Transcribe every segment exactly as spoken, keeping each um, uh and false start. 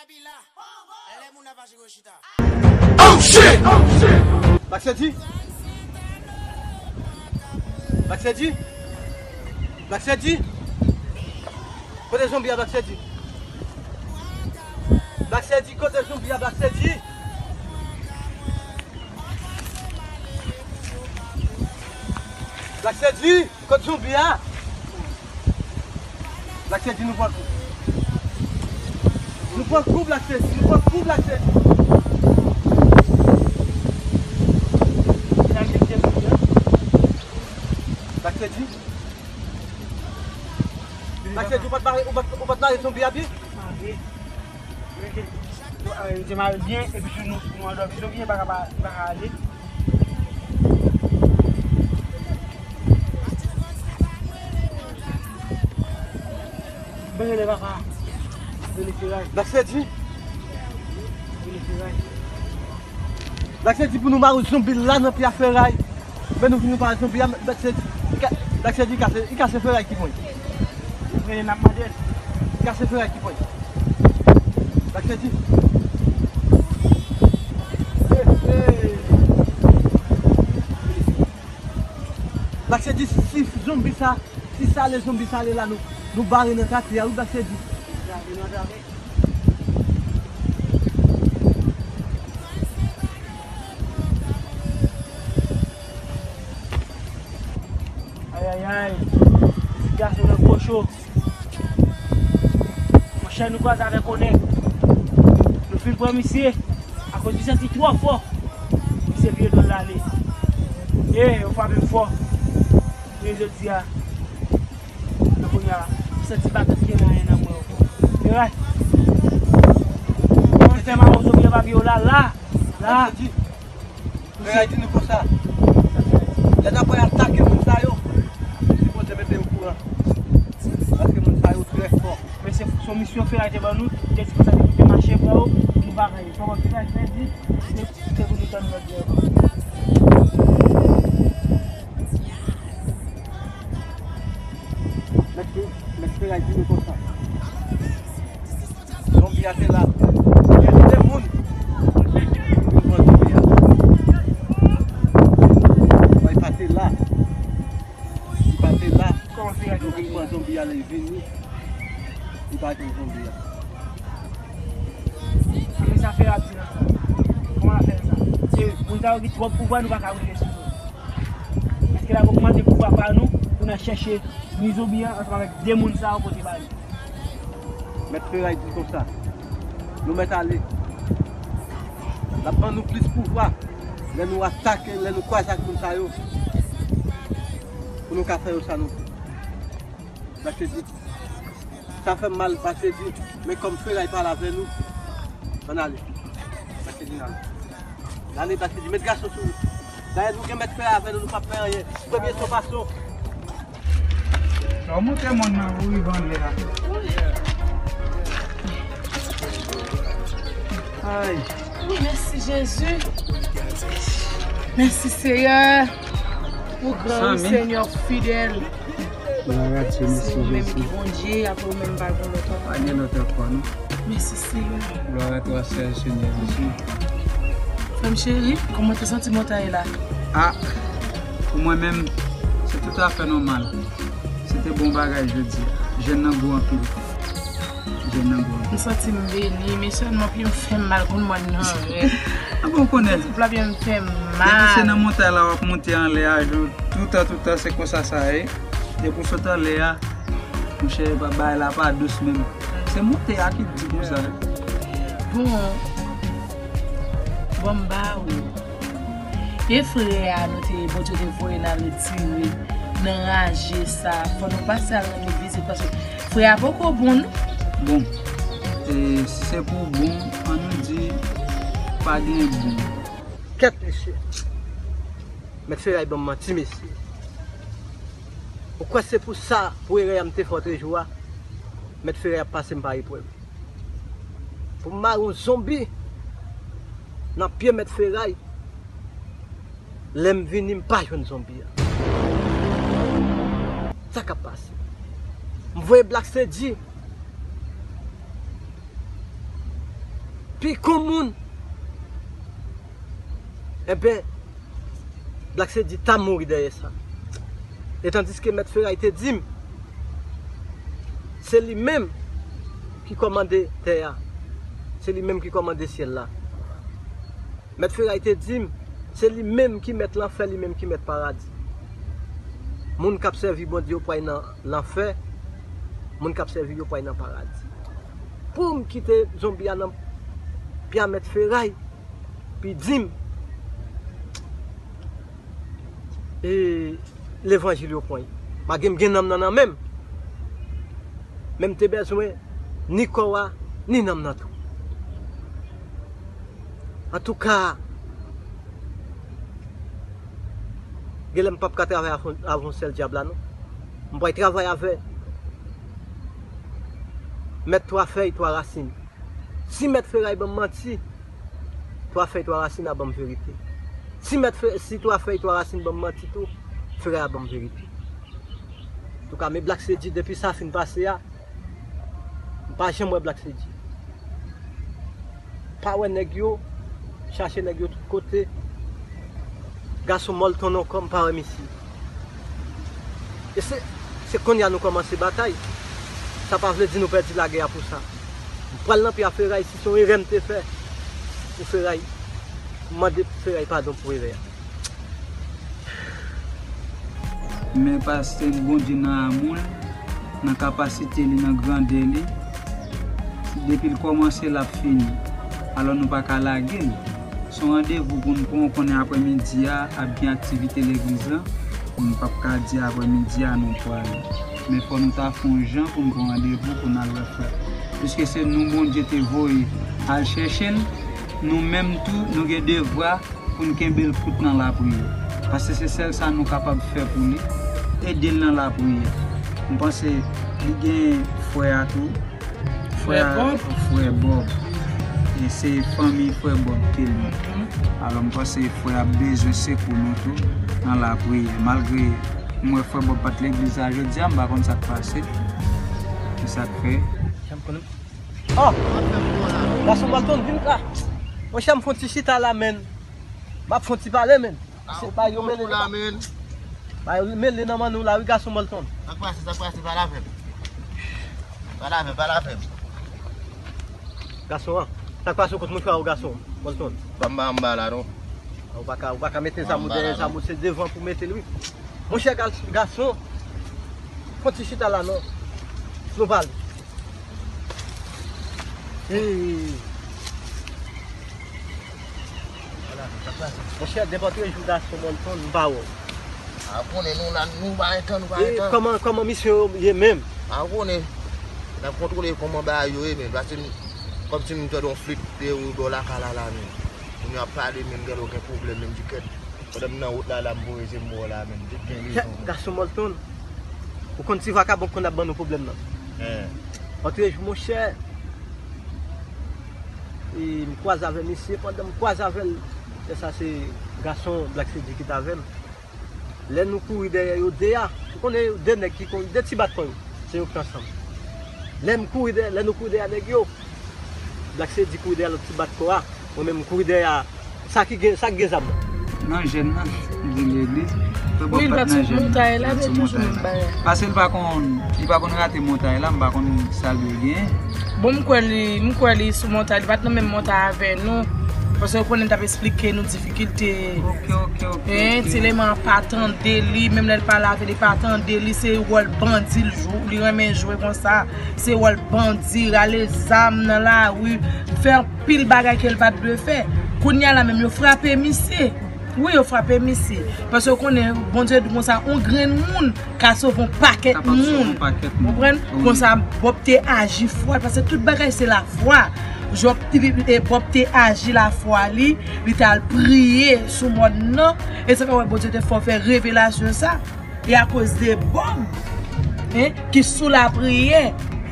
Lè moun ap aji yo chita. Oh shit! Oh shit! Black Sedi? Black Sedi? Black Sedi? Kote zonbi a, Black Sedi? Black Sedi, kote zonbi a, Black Sedi? Black Sedi, kote zonbi a? Black Sedi, nou pran kou. Nou pran kou, Black Sedi, nou pran kou, Black Sedi. Black Sedi. Black Sedi, ou pa t mare, ou pa t, ou pa t mare zonbi a byen? Mare. Mete, mete mare byen, epi si nou, nou andòmi zonbi, li pa ka, pa ka ale. Mwen rele papa. Rele feray. Black Sedi. Rele feray. Black Sedi pou nou mare zonbi la nan pye a feray. Men nou vin nou pare zonbi a, Black Sedi. Li ka-, Black Sedi, li kase, li kase feray ki pwen. Rele n ap mande l. Li kase feray ki pwen. Black Sedi. Hey, hey. Black Sedi, si zonbi sa, si sa ale zonbi sa ale la, nou, nou bare nan katye a, wi, Black Sedi. Ayayay, ti gason nan gwo cho. Monchè, nou kwaze avèk onè. Nou fin pran misye, akoz li santi twò fò. Misye vire do l ale. E, yo frape m fò. Men jodi a, men kounye a, m santi pa t gen anyen nan mwen ankò. Feray. Mwen fè mawon zonbi an pa vye la, la, la. Feray di nou konsa, lè n ap atake moun sa yo, sipoze mete yo okouran. Paske moun sa yo trè fò. Men se, se yon misyon Feray te ban nou, li te di konsa, depi te mache pran yo, nou pa gen anyen. Fò Feray fè di, se, se pou nou tann lòd yo. Mèt Fe-, Mèt Feray di nou konsa. Zonbi a te la. Gen de moun. Yo pran zonbi a. Li pa te la. Li pa te la. Kòman Feray fè? Yo vin pran zonbi a, lè l vini. Li pa jwenn zonbi a. Men sa Feray ap di nan sa. Kòman afè sa? Se moun sa yo gen twòp pouvwa, nou pa ka rive sou yo. Paske l ap ogmante pouvwa pa nou pou n al chèche nwi zonbi a ansanm avèk de moun sa yo pote ba li. Mèt Feray di konsa, nou mèt ale. L ap ban nou plis pouvwa lè nou atake, lè nou kwaze ak moun sa yo, pou nou ka fè yo sa nou vle. Black Sedi. Sa fè m mal, Black Sedi. Men kòm Feray pale avè nou, ann ale. Black Sedi, n ale. N ale, Black Sedi. Met gason sou ou. Dayè, nou gen Mèt Feray avè nou, nou p ap fè anyen. Premye son fason. Sa w monte mòn nan, ou rive anlè a. Ay. Wi, mèsi, Jezi. Mèsi, Seyè. Ou gran, wi, Senyè, ou fidèl. Glwa a Dye, mèsi Jezi. Se ou menm ki Bondye, apre ou menm pa gen lòt ankò. Pa gen lòt ankò, non. Mèsi, Seyè. Glwa a twa sèl, Senyè Jezi. Frè m cheri, kòman w te santi montay la? A, pou mwen menm, se toutafè nòmal. Se te bon bagay jodi a. Jèn nan gou anpil. Jèn nan gou anpil. M santi m beni, men sèlman pye m fè m mal, konn mòn nan rèd. A bon, w konnen. Santi pla pye m fè m mal. Depi se nan montay la w ap monte anlè a, jou, toutan, toutan, se konsa sa ye. Depi w sot anlè a, monchè, pa, bagay la pa dous menm. Se monte a ki di konsa. Bon, bon, m ba ou. E frè a nou te, Bondye te voye n al retire nan raje sa, fò nou pase al rann li vizit, paske frè a poko bon, non. Bon, e, si se pou bon, an nou di, pa gen bon. Kèt, mesye. Mèt Feray ban m manti, mesye. Ou kwè se pou sa, pou erè a m te fè otrejou a, Mèt Feray ap pase m pa eprèv. Pou m mare yon zonbi nan pye Mèt Feray, lè m vini, m pa jwenn zonbi a. Sa k ap pase? M voye Black Sedi. pikon moun, enben, Black Sedi ta mouri dèyè sa. E tandiske Mèt Feray te di m, se li menm ki kòmande tè a, se li menm ki kòmande syèl la. Mèt Feray te di m, se li menm ki mèt lanfè, li menm ki mèt paradi. Moun k ap sèvi Bondye yo pral nan lanfè, moun k ap sèvi yo pral nan paradi. Pou m kite zonbi a nan pye a Mèt Feray, pi di m, e, levanjil yo pran. Malgre m gen nanm nan nan men m, men m te bezwen ni kò a, ni nanm nan tou. Antouka, genlè m p ap ka travay avè, avè yon sèl dyab la, non. M pral travay avè Mèt Twa Fèy, Twa Rasin. Si Mèt Feray ban m manti, Twa Fèy, Twa Rasin a ban m verite. Si Mèt Fe, si Twa Fèy, Twa Rasin ban m manti tou, Feray a ban m verite. Antouka, men Black Sedi, depi sa fin pase a, m pa janm wè Black Sedi. Pa wè nèg yo, chache nèg yo tout kote. Gason Mòlton ankò, m pa wè misye. E se, se kounye a nou kòmanse batay. Sa pa vle di nou pèdi lagè a pou sa. M pral nan pye a Feray, si se yon erè m te fè pou Feray, m mande Feray padon pou erè a. Men paske Bondye nan amou l, nan kapasite li, nan grandè li, depi l kòmanse, l ap fini. Alò, nou pa ka lage l. Se yon randevou pou n pran, w konnen aprèmidi a ap gen aktivite legliz la. Nou p ap ka di aprèmidi a nou pral. Men fò nou ta fè yon jan pou n pran randevou pou n al wè frè. Piske se nou Bondye te voye al chèche l, nou menm tou, nou gen devwa pou n kenbe l kout nan lapriyè. Paske se sèl sa nou kapab fè pou li, ede l nan lapriyè. M panse li gen frè a tou. Frè a, Frè Bob. Frè Bob. E se fanmi frè Bob ke li. Alò, m panse frè a bezwen sekou nou tou nan lapriyè. Malgre m wè frè Bob pa t legliz la jodi a, m pa konn sa k pase. Se sa k fè. Janm konnen. Oh! Gason Mòlton, vin la. Monchè, m fè yon ti chita la, men. M ap fè yon ti pale, men. Se pa yo mele la, men. Ba yo mele nan manno la, wi, gason Mòlton. Sa k pase, sa k pase, pale avè m. Pale avè m, pale avè m. Gason an. Sa k pase, kot mouchwa ou, gason Mòlton? Ban m ba anba la, non. Ou pa ka, ou pa ka mete zam ou dèyè zam ou, se devan pou mete l, wi. Monchè, gal, gason, fè yon ti chita la, non. Nou pale. Hey. Monchè, nenpòt jou gason Mòlton, m pa wè w. A, konnen nou la, nou pa gen tan, nou pa gen tan. Kòman, kòman misyon yo ye menm? A, konnen. N ap kontwole kòman bagay yo ye menm. Paske m, kòmsi m tande yon flit de ou bò lakay la, la menm. Moun yo ap pale menm, gen okenn pwoblèm menm, di kèt. Pandan m nan wout la, la m voye je m bò la menm. Tout gen rezon. Gason Mòlton, ou konn ti vakabon k konn ap ban nou pwoblèm nan. Antre jou, monchè, e m kwaze avè misye, pandan m kwaze avè l, lè sa se gason Black Sedi ki t avè m. Lè nou kouri dèyè yo de a, ou konnen de nèg ki konn, de ti bat kò yo, se yo ki t ansanm. Lè m kouri dèyè, lè nou kouri dèyè nèg yo, Black Sedi kouri dèyè lòt ti bat kò a. Mwen menm, m kouri dèyè sa ki gen, sa ki gen zam nan. Nan jèn nan, li legliz. Wi, li pa t sou montay la, men toujou menm bagay. Paske li pa konn, li pa konn rate montay la, m pa konn sa l dwe gen. Bon, m kwè li, m kwè li sou montay, li pa t nan menm montay avè nou. Paske ou konnen m t ap esplike nou difikilte. Ok, ok, ok. Hein, ok. Ti eleman an pa tande li, menm lè l pale avè li, li pa tande li, se wòl bandi l jwe, li renmen jwe konsa. Se wòl bandi, rale zam nan lari, fè anpil bagay ke l pa t dwe fè. Kounye a la menm, yo frape misye. Wi, yo frape misye. Paske w konnen, Bondye di konsa, yon grenn moun ka sove yon pakèt moun. Kapab sove yon pakèt moun. Konprann? Wi. Konsa, Bòb te aji fwa, paske tout bagay se lafwa. Jòb, e Bòb te aji lafwa li, li t al priye sou mòn nan, e sa fè w wè Bondye te fè w fè revelasyon sa. E akoz de Bòb, hein, ki sou lapriyè,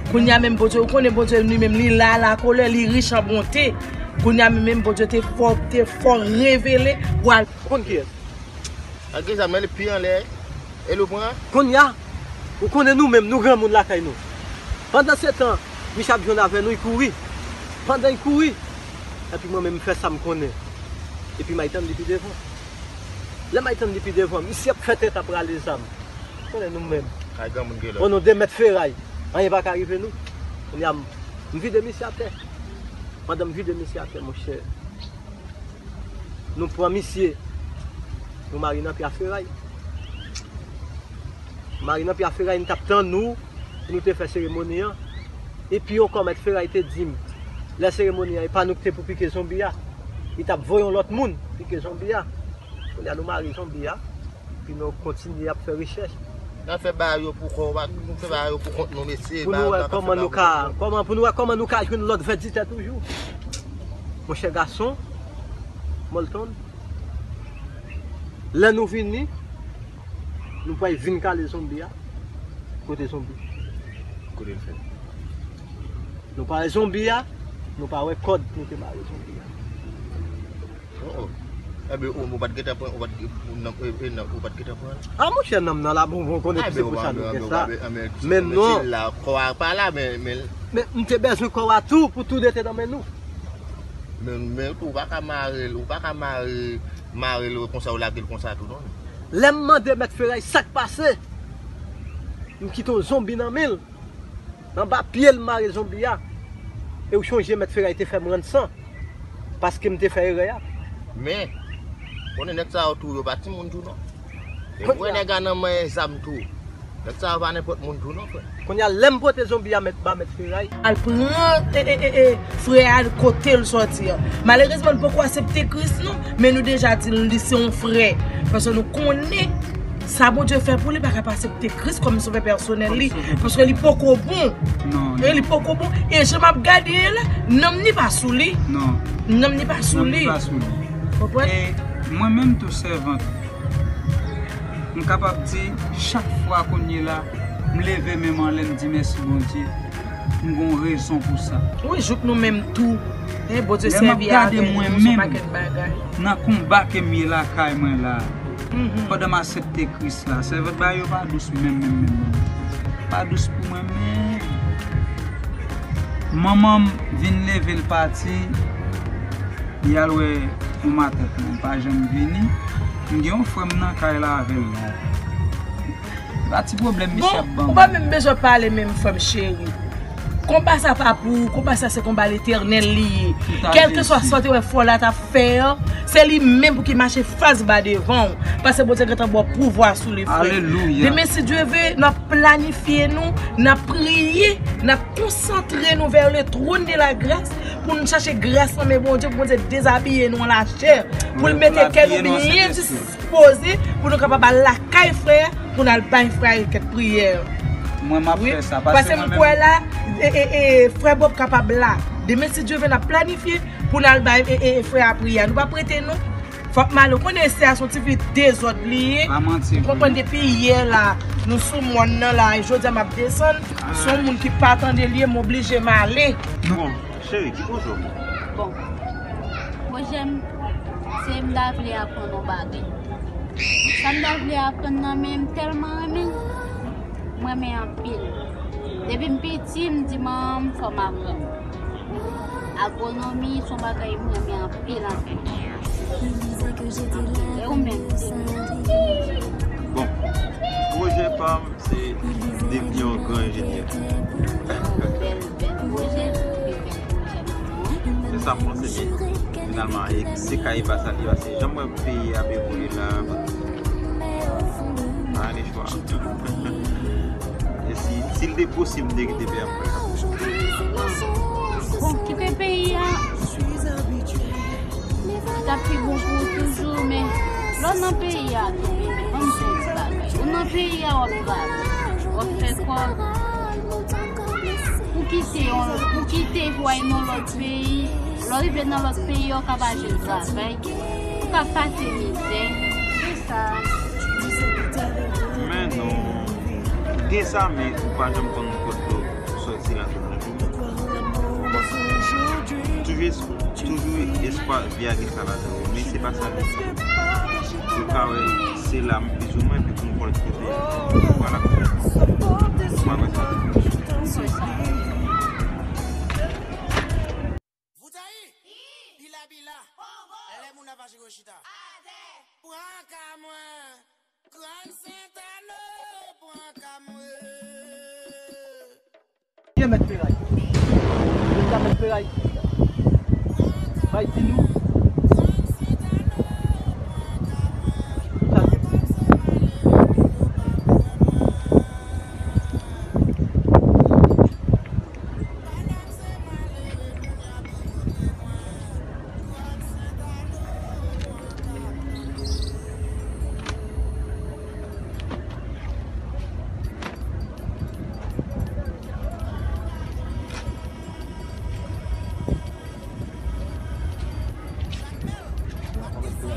kounye a menm Bondye, ou konnen Bondye li menm, li la, la kolè, li rich an bonte. Kounye a menm, menm Bondye te fè w, te fè w revele, w al. Ou konn kiyès? Ak gen zam nan, li pi anlè, e l ou pran? Kounye a, ou konnen nou menm, nou granmoun lakay nou. Pandan se tan, misye ap jwenn avè nou, li kouri. Pandan li kouri, Epi mwen menm, m fè sa m konnen. Epi m ay tann li pi devan. Lè m ay tann li pi devan, misye ap fè tèt ap rale zam. Konnen nou menm. Kay granmoun ki lòt. O non de mèt feray, anyen pa ka rive nou. Kounye a, m, m vide misye atè. Pandan m vide misye atè, monchè, nou pran misye, nou mare nan pye a feray. Mare nan pye a feray, n t ap tann nou pou nou te fè seremoni an. Epi ankò, mèt feray te di m, lè seremoni an, e pa nou ki te pou pike zonbi a. Li t ap voye yon lòt moun pike zonbi a. Kounye a, nou mare zonbi a, epi nou kontinye ap fè rechèch. N ap fè bagay yo pou kò, nou fè bagay yo pou kont nou, mesye. Pou nou wè kòman nou ka, kòman, pou nou wè kòman nou ka jwenn lòt vèditè toujou. Monchè gason, Molton, lè nou vini, nou pral vin kale zonbi a. Kote zonbi? Kote l fèt? Nou pare zonbi a, nou pa wè kòd nou te mare zonbi a. Oh, oh. Enben, ou, ou pa t gentan pran, ou pa t, ou nan, e, e, nan, ou pa t gentan pran l? A, monchè, nanm nan la, bon, bon, konnen se pou sa nou gen sa. Men non. Kò a pa la, men, men. Men m te bezwen kò a tou, pou tou de te nan men nou. Men, men tou, ou pa ka mare l, ou pa ka mare, mare l konsa, ou lage l konsa tou, non. Lè m mande mèt feray sa k pase, m kite yon zonbi nan men l. Anba pye l mare zonbi a. E w chonje mèt feray te fè m rann san. Paske m te fè erè a. Men, konnen nèg sa yo tou, yo pa timoun tou, non. E m wè nèg a nan manyen zam tou. Nèg sa yo pa nenpòt moun tou, non, frè. Kounye a, lè m pote zonbi a mèt ba mèt feray. Al pran, e, e, e, e, frè a kote l sòti an. Malerezman, li poko aksepte Kris, non. Men nou deja di l, li se yon frè. Paske nou konnen sa Bondye fè pou li pa ka pa aksepte Kris kòm sovè pèsonèl li. Paske li poko bon. Non, non. E li poko bon. E jan m ap gade l la, nanm li pa sou li. Non. Nanm li pa sou li. Nanm li pa sou li. Konprann? E mwen menm tou sèvant, m kapab di, chak fwa kounye la, m leve men m anlè, m di mèsi Bondye. M gon rezon pou sa. Wi, jouk nou menm tou. E Bondye sèvi avè nou sou pakèt bagay. Nan konba ke m ye lakay mwen la, pandan m aksepte Kris la, sèvant bagay yo pa dous menm, menm, menm, menm. Pa dous pou mwen menm. Manman m vin leve l pati, li al wè yon matant mwen, l pa janm vini. M gen yon frè m nan kay la avè l la. Pa ti pwoblèm misye ap ban mwen. Bon, ou pa menm bezwen pale menm, frè m cheri. Konba sa pa pou ou, konba sa se konba Letènèl li ye. Kèlkeswa sa w te wè fò la t ap fè an, se li menm pou ki mache fas ba devan w. Paske Bondye gentan ba w pouvwa sou li, frè. Alelouya. Demen, si Dye ve, n ap planifye nou, n ap priye, n ap konsantre nou vers le trône de la grâce pou n chache gras nan men Bondye, pou Bondye dezabiye nou an lachè, pou l mete kè nou byen dis poze pou nou kapab al lakay frè a, pou n al bay frè a kèk priyè. Mwen, m ap fè sa, paske mwen menm. Paske m kwè la, e, e, e, frè Bob kapab la. Demen, si Dye ve, n ap planifye pou n al bay, e, e, frè a priyè. Nou p ap rete, non. Fòk m ale. Ou konnen, Esther a se yon ti fi dezòd li ye. Pa manti vre. Ou konprann, depi yè la, nou sou mòn nan la, e jodi a m ap desann. Se yon moun ki pa tande l ye, m oblije m ale. Bon. Cheri, di bonjou. Bon. Pwojè m, se m ta vle aprann yon bagay. Sa m ta vle aprann nan, men m tèlman renmen l. M renmen anpil. Depi m piti, m di manman m fò m aprann. Agwonomi se yon bagay m renmen anpil, anpil. E ou menm? Bon, pwojè pa m, se devni yon gran enjenyè. Se sa m panse, men finalman, e se ka e pa sa li ye, paske jan m wè peyi a ap evolye la, pa gen chwa. E si, si l te posib, m te kite peyi a, m pral. Bon, kite peyi a. Li t ap pi bon pou ou toujou, men lè w nan peyi a tou, bebe, ban m di w yon ti bagay. Ou nan peyi a, w ap travay, w ap fè kòb. Ou kite yon, ou kite pou w al nan lòt peyi. Lè w rive nan lòt peyi a, w ka pa jwenn travay. Ou ka pase mizè. Se sa. Men non. Gen sa, men ou pa janm konn kote w sòti la. Toujou es-, toujou espwa vi a gen sa ladan l, men se pa sa li ye. Ou ka wè se la m plizoumwen, epi pou m vòlè kote. Vwala. Ou pa wè sa. Lè moun ap fache yo chita. Pran ka mwen. Gran Sentano, pran ka mwen. Kiyès mèt feray? Kiyès mèt feray? Bay di nou.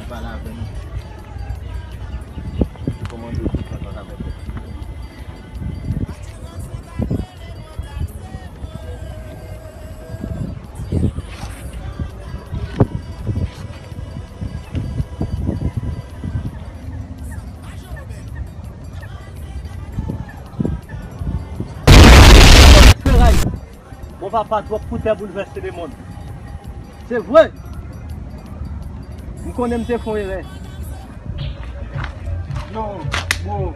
Pale avè nou. Kòmande w tout sa k ap fèt. Feray, bon papa twòp koutè boulvèse lemonn. Se vre. M konnen m te fè yon erè. Non, bro.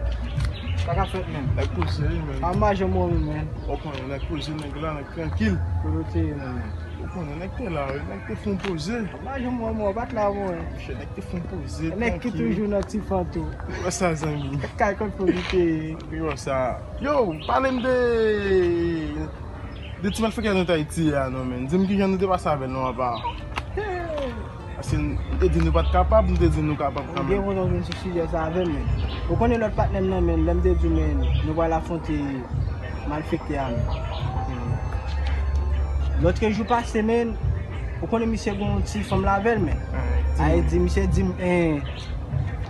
Sa ka fèt, menn. Nèg poze, wi, menn. A maje mwen, wi, menn. Ou konnen, nèg poze, nèg la, nèg trankil. Kote w te ye, menn? Ou konnen, nèg te la, wi, nèg te fè yon poze. A maje mwen, mwen, w pa t la, mwen. Monchè, nèg te fè yon poze, nèg ki trankil. Toujou nan ti fantou. Ou wè sa, zanmi? Kay kont pou li te ye. Ou wè sa. Yo, pale m de De ti malfektè nou t Ayiti a non, menn. Di m kijan nou te pase avè l non, apa. Paske m te di nou pa t kapab, m te di nou kapab kanmenm. Byen kontan w vin sou sijè sa avè m, menn. Ou konnen lòt patnè m nan, menn, lè m te di w, menn, nou pral afwonte malfektè a, menn. Lòtrejou pase, menn, ou konnen misye gen yon ti fanm la avè l, menn. A e di, misye di m, eh,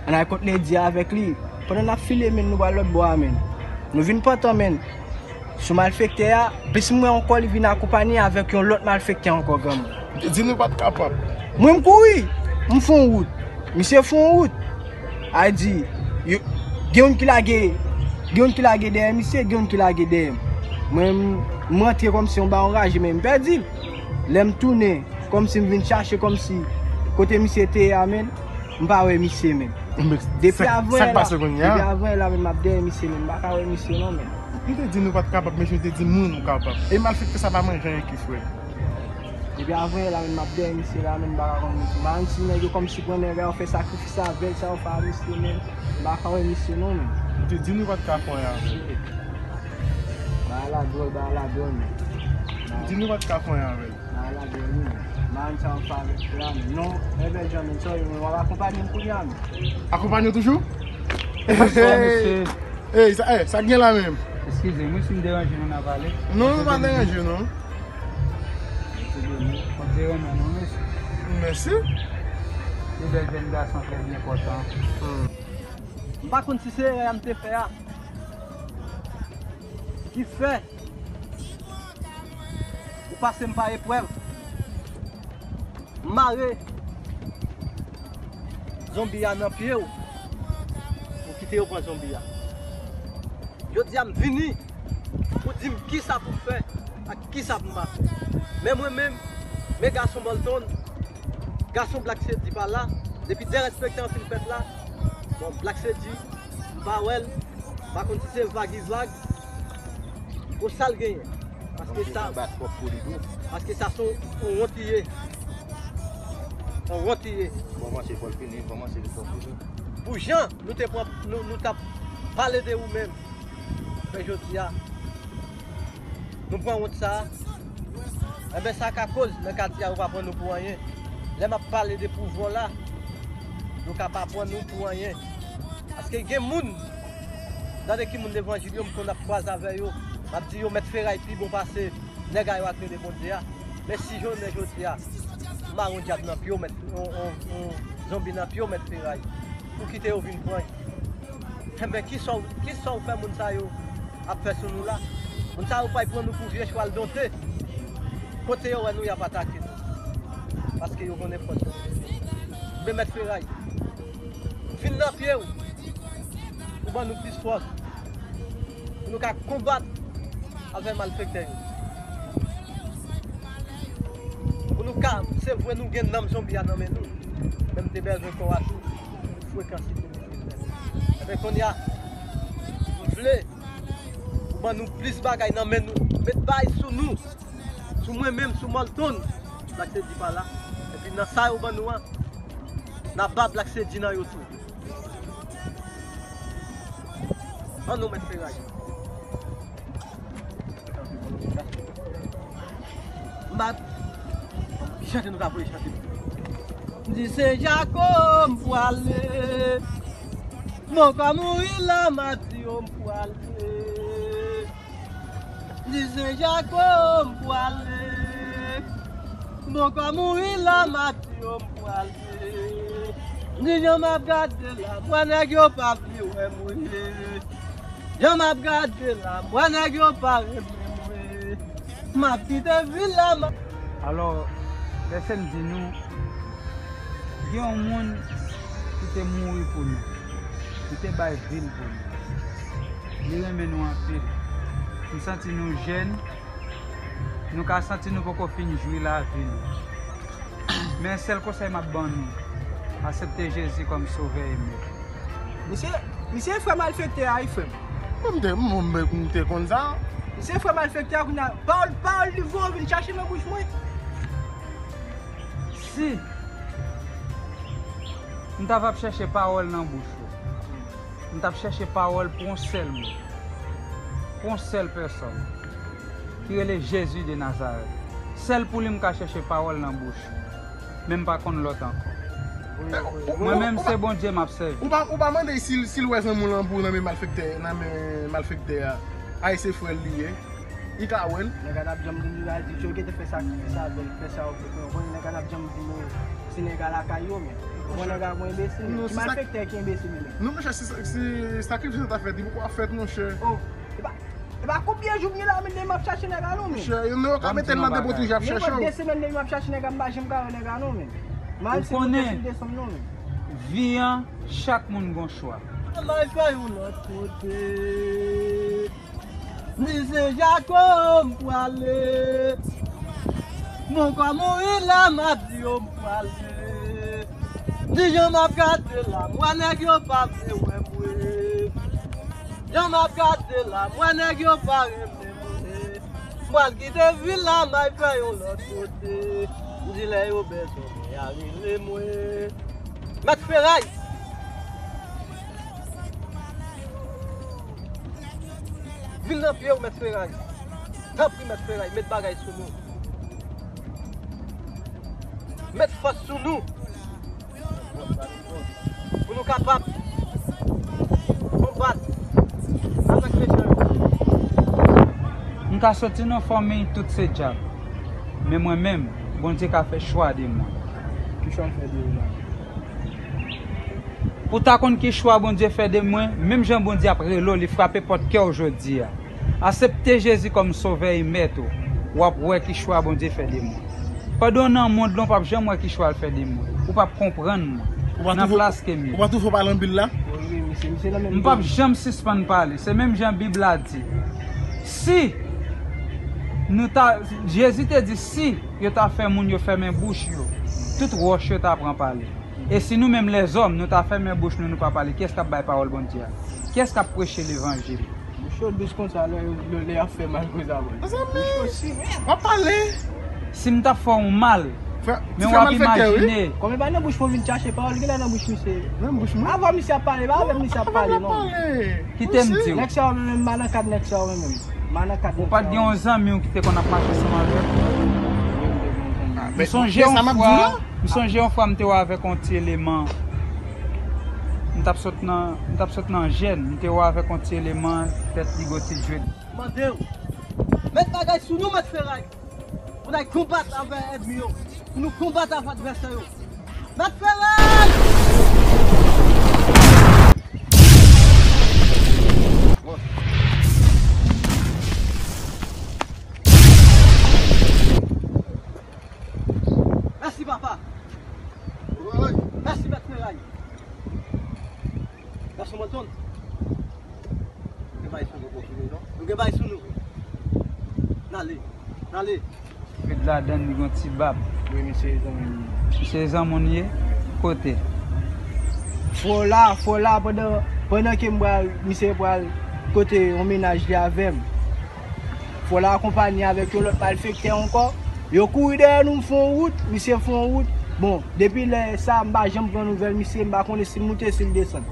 ann al kot Lady avèk li. Pandan n ap file, menn, nou pral lòt bò a, menn. Nou vin pantan, menn. Sou malfektè a, plis mwen ankò li vin akonpanye avèk yon lòt malfektè ankò, granmoun. Di nou pa t kapab. Mwen m kouri, m fè yon wout. Misye fè yon wout. A di, yo, gen youn ki lage, gen youn ki lage dèyè misye, gen youn ki lage dèyè m. Mwen m, m rantre kòmsi yon bawon raje, men m pèdi l. Lè m tounen, kòmsi m vin chache, kòmsi kote misye te ye a, menn, m pa wè misye, menn. Depi avan yè la, depi avan yè la, menn, m ap dèyè misye, menn. M pa ka wè misye non, menn. M te di nou pa t kapab, men m te di moun ou kapab. E malfektè sa pa manje anyen ki frèt. Depi avan yè la, menn, m ap dèyè misye la, menn, m pa ka konn misye. M pa konn si nèg yo kòmsi pran nèg la, yo fè sakrifis avè l, sa yo fè a misye, menn. M pa ka wè misye non, menn. M te di nou pa t ka fè anyen avè l. Bagay la dwòl, bagay la dwòl, menn. M di nou pa t ka fè anyen avè l. Nan la dènye, nan sa w fè avèk frè a, men non, Èvè Jan, men sorry, men w ap akonpanye m kounye a, men. Akonpanye w toujou? Bonswa, mesye. Ey, sa, ey, sa k gen la menm? Eskize m, wi, si m deranje nou nan pale. Non, nou pa deranje, non. Mesye, bon, m te renmen nou, mesye. Mèsi. De bèl jèn gason trè byen pòtan. Hmm. M pa konn si se erè a m te fè a ki fè ou pase m pa eprèv. M mare zonbi a nan pye w. Ou kite yo pran zonbi a. Jodi a m vini pou di m kisa pou m fè ak kisa pou m pa fè. Men mwen menm, men gason Bolton, gason Black Sedi pa la, depi derespekte anpil fèt la. Bon, Black Sedi, m pa wè l, m pa konn si se vag li vag, pou sa l genyen. Paske sa, paske sa se yon wont li ye. Yon wont li ye. Kòmanse fò l fini, kòmanse fò l fini. Pou jan nou te pran, nou, nou t ap pale de ou menm, men jodi a, nou pran wont sa a. Enben, sa ka koz nan katye a, yo pa pran nou pou anyen. Lè m ap pale de pouvwa w la, yo ka pa pran nou pou anyen. Paske gen moun, gade ki moun levanjil yo, m konn ap kwaze avè yo, m ap di yo mèt feray pi bon pase nèg a yo ak rele Bondye a. Men si jounen jodi a, m mare yon dyab nan pye w, mèt, yon, yon, yon zonbi nan pye w, mèt feray. Ou kite yo vin pran. Enben, kisa w, kisa w fè moun sa yo ap fè sou nou la? Moun sa yo pral pran nou pou vye chwal donte. Kote yo wè nou, y ap atake nou. Paske yo konnen fòs nou. Men mèt feray, vin nan pye w. Ou ban nou plis fòs. Pou nou ka konbat avè malfektè yo. Pou nou Ka, se vre nou gen nanm zonbi a nan men nou, men m te bezwen kò a tou pou frekansite nou. Ebyen, kounye a, m vle ou ban nou plis bagay nan men nou. Met bay sou nou, sou mwen menm, sou Molton. Black Sedi pa la. Epi nan sa yo ban nou an, n a ba Black Sedi nan yo tou. An nou met feray. M ap chante, nou ka voye chante. M di se Jako m pwale. Mon kò mouri la, m ap di yo m pwale. M di se Jako m pwale. Mon kò mouri la, m ap di yo m pwale. M di jan m ap gade la, m wè nèg yo pa vle wè m wi. Jan m ap gade la, m wè nèg yo pa renmen mwen. M ap kite vil la, m ap Alò, lèse m di nou, gen yon moun ki te mouri pou nou, ki te bay vi l pou nou. Li renmen nou anpil. M santi nou jèn, nou ka santi nou poko fin jwi lavi nou. Men sèl konsèy m ap ban nou, aksepte Jezi kòm Sovè e Mèt. Misye, misye frè malfektè a, wi, frè m. Mwen, m te, mwen, mwen, m te konn sa. Misye frè malfektè a, kounye a, pawòl, pawòl li voye vin chache nan bouch mwen. Si m ta va ap chèche pawòl nan bouch ou, m t ap chèche pawòl pou yon sèl moun, pou yon sèl pèsòn, ki rele Jezi de Nazarèt. Sèl pou li m ka chèche pawòl nan bouch ou, men m pa konn lòt ankò. Mwen menm, se Bondye m ap sèvi. Ou pa, ou pa mande si, si l wè zanmi w lan pou nan men malfektè, nan men malfektè a. Ay, se frè l li ye. Li ka wè l. Nèg la t ap janm vin di, di, yo gentan fè sakrifis avè l, fè sa yo vle pou yo. Bon, nèg la t ap janm di, men se nèg la lakay yo, men. Bon, nèg la gon enbesil, men. Ki malfektè ki enbesil, men? Non, monchè, si, si sakrifis la ta fèt, li poko ap fèt, monchè. Oh, e pa, e pa konbyen jou m gen la, men, m ap chache nèg la, non, men. Monchè, yo ka mete l nan depo toujou ap chèche w. Gen de semèn depi m ap chache nèg la, m pa janm ka wè nèg la, non, men. M al si m desann, non, men. Vi an, chak moun gon chwa. Ann al fè yon lòt kote. Ni se Jako m pwale. Mon kò mouri la, m ap di yo m pwale. Di jan m ap gade la, m wè nèg yo pa vle wè m wi. Jan m ap gade la, m wè nèg yo pa renmen m wi. M pral kite vil la, m al fè yon lòt kote. M di lè yo bezwen mwen, y a rele mwen. Mèt Feray! Vin nan pye w, Mèt Feray. Tanpri, Mèt Feray, met bagay sou nou. Met fòs sou nou. Pou nou kapab konbat avèk mechan yo. M ka soti nan fanmiy tout se dyab. Men mwen menm, Bondye ka fè chwa de mwen. Ki chwa l fè de ou la? Pou w ta konn ki chwa Bondye fè de mwen, menm jan Bondye ap rele w, li frape pòt kè w jodi a. Aksepte Jezi kòm Sovè e Mèt ou, w ap wè ki chwa Bondye fè de mwen. Pandan w nan mond lan, w p ap janm wè ki chwa l fè de mwen. Ou p ap konprann mwen. Nan plas ke m ye. Ou pa twouve w pa nan Bib la? Wi, wi, misye, misye nan menm. M p ap janm sispann pale. Se menm jan Bib la di. Si nou ta, Jezi te di, si yo ta fè moun yo fèmen bouch yo, tout wòch yo ta pran pale. E si nou menm lèzòm, nou ta fèmen bouch nou, nou pa pale, kiyès k ap bay pawòl Bondye a? Kiyès k ap preche levanjil? Bouch yo dous konsa lè, lè, lè y ap fè mal konsa, mwen. Mezanmi, w ap pale. Si m t ap fè w mal, men w ap imajine. Kòm e pa nan bouch mwen vin chache pawòl, genlè nan bouch misye. Nan bouch mwen? Avan misye ap pale, pa avè m misye ap pale, non. Kite m di w. Nèg sa yo menm, m pa nan kad nèg sa yo menm. M pa nan kad nèg sa yo. Ou pa t gen yon zanmi w ki te konn ap mache ansanm avè w? M sonje yon fwa. M sonje yon fwa m te wè avèk yon ti eleman. M t ap sot nan, m t ap sot nan jèn, m te wè avèk yon ti eleman, tèt li gwo ti djwèt. Mande w, met bagay sou nou, Mèt Feray. Pou n al konbat avè ènmi yo. Pou nou konbat avè advèsè yo. Mèt Feray! Mèsi, papa. Mèsi, Mèt Feray. Gason Molton. Nou gen bagay sou nou, non? Nou gen bagay sou nou. N ale. N ale. Fed ladann li gon ti bab. Wi, misye zanmi m. Misye zanmi w ye? Kote? Fò la, fò la, pandan, pandan ke m pral, misye pral kote yon mennaj li avè m. Fò la akonpanye avèk yon lòt malfektè ankò. Yo kouri dèyè nou, m fè yon wout, misye fè yon wout. Bon, depi lè sa, m pa janm pran nouvèl misye, m pa konnen si l moute, si l desann.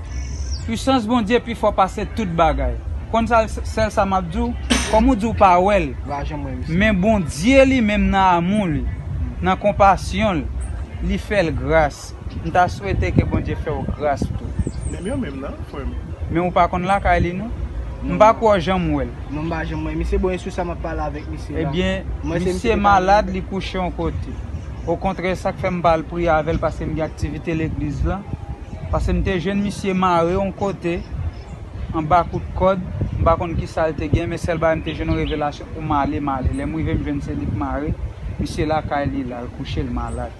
Pwisans Bondye pi fò pase tout bagay. Konn sa, sèl sa m ap di w, kòm ou di w pa wè l, M pa janm wè misye. Men Bondye li menm nan amou li, nan konpasyon l, li fè l gras. M ta swete ke Bondye fè w gras tou. Menm yo menm nan, frè m. Men ou pa konn lakay li non? M pa kwè w janm wè l. Non, m pa janm wè misye. Bon, e sou sa m ap pale avèk misye la. Ebyen, Mwen se misye misye ki malad, pale. Li kouche yon kote. Okontrè, sa k fè m pa al priye avè l, paske m gen aktivite legliz la. Paske m te jwenn misye mare yon kote, anba kout kòd, m pa konn ki sa l te gen, men sèl bagay m te jwenn yon revelasyon pou m ale, m ale. Lè m rive, m jwenn se li k mare. Misye lakay li la, l kouche, l malad.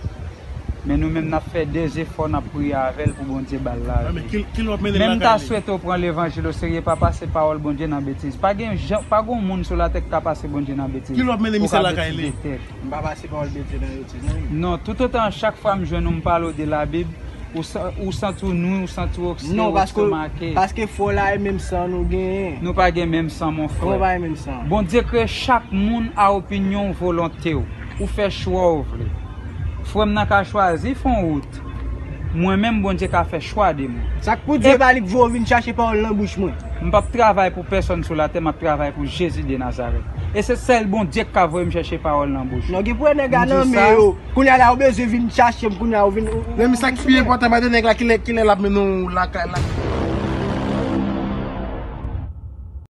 Men nou menm, n ap fè dezefò, n ap priye avè l pou Bondye ba l Ah, men lavi. ki, ki lè w ap mennen l Men m ta lakay li? Swete w pran levanjil o serye, papa, se pawòl Bondye nan betiz. Pa gen jan, pa gen moun sou latè ki ka pase Bondye nan betiz. Ki lè w ap mennen Ou misye ka lakay li? betize tèt. M pa pase pawòl Bondye nan betiz, non. Non, tout otan, chak fwa m jwenn ou, m pale w de Labib, ou sa- ou santi w nwi, ou santi w Non, paske, estomake. Paske fò la e menm san nou genyen. Nou pa gen menm san, mon Fò frè. pa e menm san. Bondye kreye chak moun a opinyon w, volonte w. Ou fè chwa w vle. Frè m nan ka chwazi fè yon wout. Mwen menm, Bondye ka fè chwa de mwen. Sa k pou Dye pa li k voye w vin chache pawòl nan bouch mwen. M p ap travay pou pèsonn sou latè, m ap travay pou Jezi de Nazarèt. E se sèl Bondye k ka voye m chèche pawòl nan bouch. Non, gen pou nèg a M di nan w men sa. Yo. Kounye a la, ou bezwen vin chache m, kounye a, ou vin. Ou- ou- Men sa k pi enpòtan, pa de nèg la, ki lè, ki lè l ap mennen w lakay la.